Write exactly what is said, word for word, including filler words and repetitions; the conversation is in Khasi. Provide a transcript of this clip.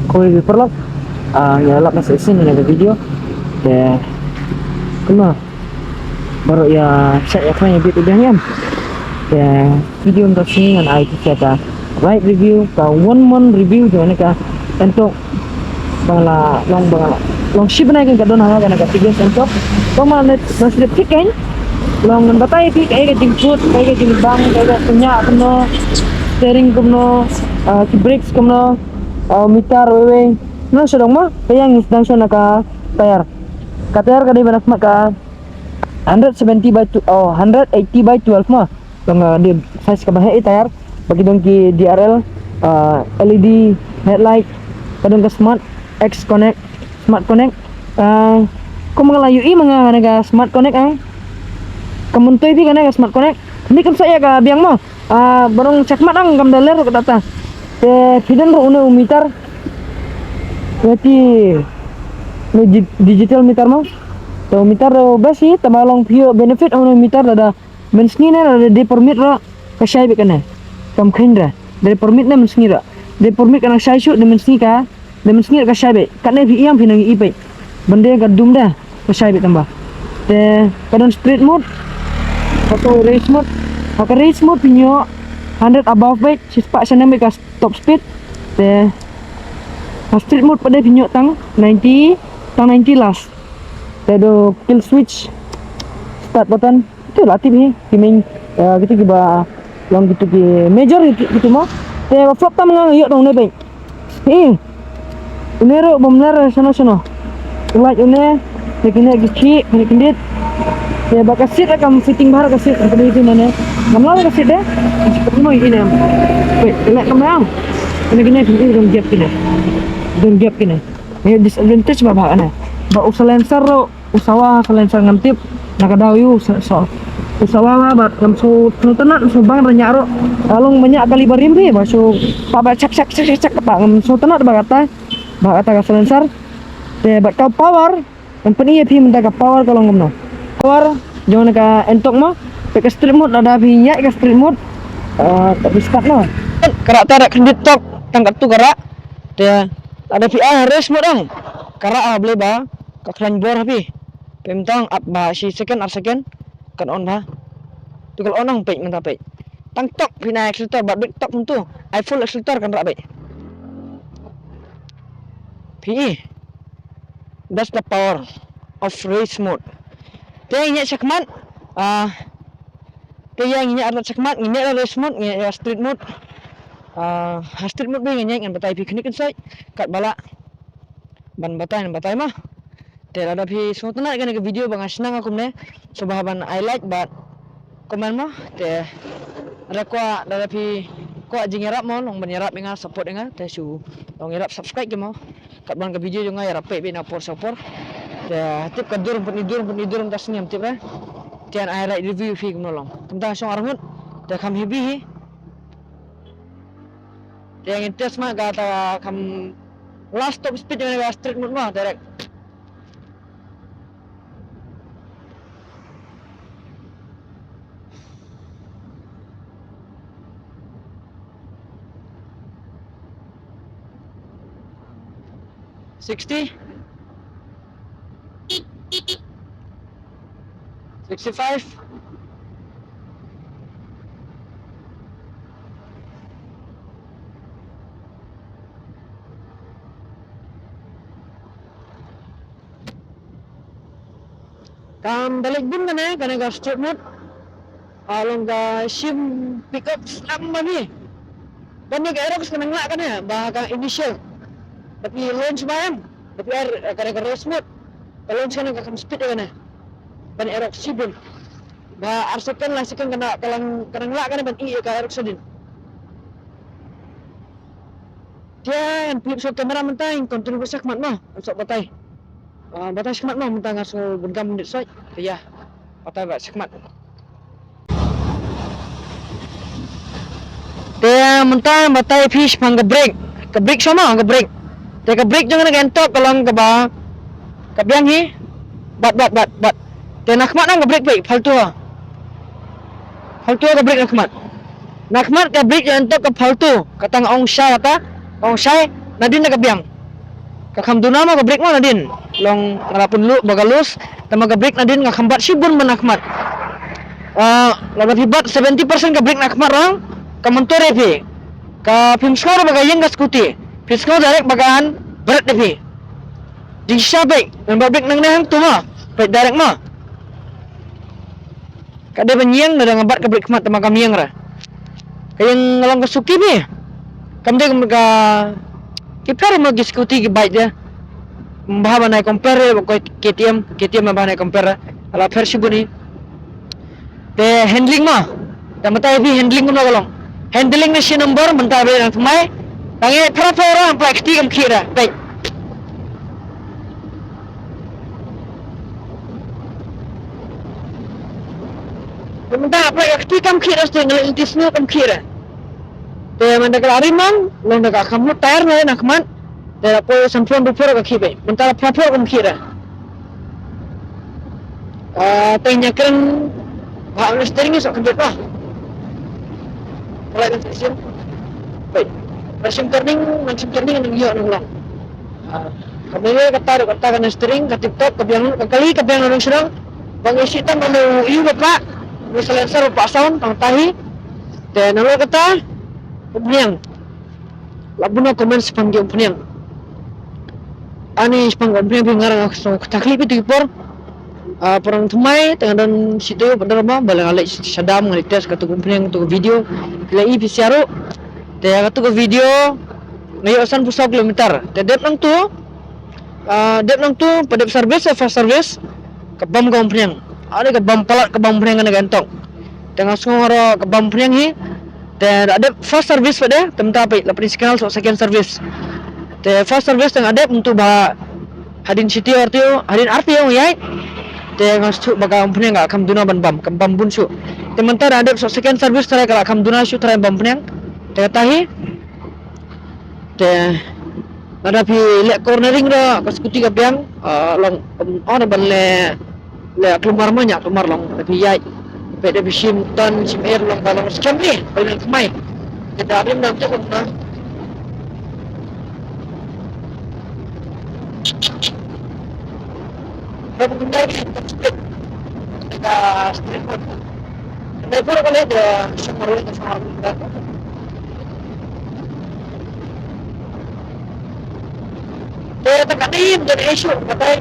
Kawei ki paralok, ah, ïa lap na shisien ïa ka video. Te kumno, baroh ïa shah ïa khlaiñ ïa bit u biang ïa. Te video mynta shisien ngan ai ïa ka right review, ka one month review jong kane ka Ntorq. Ba nga la long, ba nga la long shi bnai kein ka don ha nga kane ka Tigris Ntorq. Tang ma ngan shu leit check kein. Long ngan batai ïa phi kaei ka jingkut, kaei ka jingbang, kaei ka synñiah kumno, steering kumno, ah, ki brakes kumno, ah, meter wei wei. Ngan shu dang ma, te ïa ngi sdang shuwa na ka tyre. Ka tyre ka dei ban ïa khmat ka hundred seventy by two, oh, hundred eighty by twelve ma. Long, ah, dei size kaba heh i tyre. Ba ki don ki D R L, ah, L E D headlight, ka don ka Smart X Connect, Smart Connect. Ah, kumba nga la ïohi ma nga kane ka Smart Connect, ah. Ka myntoi phi kane ka Smart Connect. Ni kan sa ïa ka biang mo. Ah, ba dang check mat ang kam da ler ka data. Te phi don ruh une u meter. Ïa ki, une di-, digital meter mo. Te u meter ruh best hi, tang ba long phi ïoh benefit une u meter lada mynsngi ne lada dei permit ruh ka shai beit kane. Kam kheiñ re. Dei permit ne mynsngi ruh. Dei permit ka nang shai shuh, dei mynsngi ka, dei mynsngi ruh ka shai beit. Katne phi ïam phi nang ïohi beit. Ban dei ka dum da ka shai beit tang ba. Te ka don street mode. Ka to race mode. Ha ka race mode phi ïoh hundred above beit, shispah shaneng beit ka top speed. Te ha street mode pat de phi ïoh tang ninety, tang ninety last. Te don kill switch, start button. Te la tip hi ki main, eh, kito kiba long kito ki major kito, kito mo. Te ba flop tam nga ïoh tang une beit. Hi. Une ruh bym ler shano shano. Light une, te kine ki chih, kine ki dit. Te ba ka seat kam fitting bha ka seat, ka dei kine ne. Ngam lah ka seat de. Ka seat mo ine. Wait, kine kam yang. Kine kine kine don gap kine. Don gap kine. Ni disadvantage ba bha kane. Ba u silencer ruh u sawa ha silencer ngam tip. Na ka daw ïoh u sa-, so-, u sawa ba bad ngam sngewtynnat, ngam sngewbang ra ñiah ruh. Ka long ba ñiah kali ba rim hi ba shu pa ba chak chak chak chak chak ba ngam sngewtynnat ba kata. Ba kata ka silencer. Te bad ka power, ngan pyni ïa phi mynta ka power ka long kumno. Power jong kane ka Ntorq mo. Te ka street mode lada phi ïaid ka street mode, ah, ka phi start mo. Ka rah te rah khyndiat tok tang katto ka rah. Te lada phi ai ha race mode ang, ka rah ha Blei ba ka khlaiñ bor ha phi. Phi mynta ap ba shi second ar second kan on bha. Te ka la on ang, peit mynta peit. Tang tok phi nai accelerator bad brake tok mynta. Ai full accelerator kan rah beit. Phi i. That's the power of race mode. Te ngi ïa shakhmat, ah, te ïa ngi ïa arnat shakhmat, ngi ïa race mode, ngi ïa street mode. Ah, ha street mode ba ngi ïa ngan batai phi khyndiat khynsoit kat ba lah ban batai, ngan batai ma. Te lada phi sngewtynnat kane ka video ba nga shna nga kumne, sngewbha ban ai like bad comment mo. Te lada kwah, lada phi kwah jingïarap mo, long ban ïarap ïa nga, support ïa nga, te shu long ïarap subscribe ki mo. Katba ka video jong nga ïarap peit beit na por sha por. Te tip ka dur pynï dur pynï dur mynta sngem tip re. Te ngan ai right review phi kumno long. Kumta shong arngut. Te kham heavy hi. Te ngin test ma kata kham last top speed jong nga street mode mo direct. Sixty? Sixty-five? Kam da leit bun kane, kane ka street mode. Ah, long ka shim pick up slap ma phi. Ban ïa ka aerox ka nang lah kane, ba ka initial. Ba phi launch ba em. Ba phi air, eh, kane ka race mode. Ka launch kane ka kham speed kane. Ban aerox shibun. Ba ar second, lai second ka nang, ka nang, ka nang lah kane ban ïa ka aerox shadien. Te ngan flip shot camera mynta, ngan continue ba shakhmat mo. Ngan shu batai. Ah, batai shakhmat mo, mynta nga shu bun kam minit soi. Te ïa, batai ba shakhmat. Te mynta batai phi shaphang ka brake. Ka brake shuwa mo, ka brake. Te ka brake jong kane ka Ntorq ka long kaba, ka biang hi. Bad, bad, bad, bad. Te na khmat nang ka brake phi, phaltu. Phaltu ka brake na khmat. Na khmat ka brake jong Ntorq ka phaltu. Kata nga ong shai kata. Ong shai. Nadien na ka biang. Ka kham duna mo ka brake mo nadien. Long nga la pynlut ba ka loose. Tangba ka brake nadien nga kham bat shibun ban na khmat. Ah, lada phi bat seventy percent ka brake na khmat ruh, ka mynta re phi. Ka phim sngew ba ka ïeng ka scooty. Phi sngew direct ba ka han bret de phi. Jingshisha peit, ngan bat brake nangne hangto mo. Peit direct mo. Ka dei ban ïeng, lada nga bat ka brake khmat tangba kam ïeng re. Ka ïeng long ka suki phi. Kam dei ka, ki pher mo ki scooty ki bike de. Ym bha ban ai compare re bad ka K T M, K T M ym bha ban ai compare re. Ka la pher shibun hi. Te handling mo. Te mynta phi handling kumno ka long. Handling ne shi number mynta phi nang thymmai. Tang ïa phra phra ra, pla kti kam khih ra. Peit. Mynta pla kti kam khih ra, ste ngal intis nu kam khih ra. Te mynta ka la rim mang, long da ka kham lut tyre na na khmat. Te la poi san phra du phra ka khih peit. Mynta la phra phra kam khih ra. Ah, te ïa kren ba na steering sok kynjat ba. Mulai kan sim. Baik. Sim turning, man sim turning nang ïoh nang long. Ah, ka mele kata, kata ka na steering, ka tip top, ka biang, ka kali, ka biang nang shnong. Bang isi tam anu iu bapa, ni silencer bapa sound, tang tahi. Te nang lo kata, kumhniang. La bun na comment shaphang ki umphniang. Ani shaphang ki umphniang phi nga ruh nga sngewthuh kata khlem phi tu ki por. Ah, por nang thymmai, te nga don shi taïew ba don ba, ba la nga leit sha dam nga leit test katu ka umphniang, katu ka video. Phi la i phi sngewthuh. Te katu ka video nga ïoh sanphew saw kilometer. Te dep nangtu, ah, dep nangtu, pat dep service, first service. Ka bam ka umphniang. Ani ka bam palat ka bam umphniang kane ka entok. Te nga sngew ruh ka bam umphniang hi. Te la dep first service pat de, te mynta peit la pynsignal sa second service. Te first service te nga dep mynta ba hadien shi taïew ar taïew, hadien ar taïew nga ïaid. Te nga shu ba ka umphniang ka kham duna ban bam, kam bam bun shuh. Te mynta la dep sa second service te ka la kham duna shuh te bam umphniang. Te kata hi. Te lada phi leh cornering ruh ka scooty ka biang, ah, long, um, on ban leh, leh klumar ma nya klumar long da phi ïaid. Peit da phi shim turn shim air long ba long skhem ni ba long thymmai. Te da rim dang te long na. Ba phi dei ki speed. Ka street food. Ka dei pura ka leh da shim marwei da shim marwei. Te ta ka dim da issue ka dei.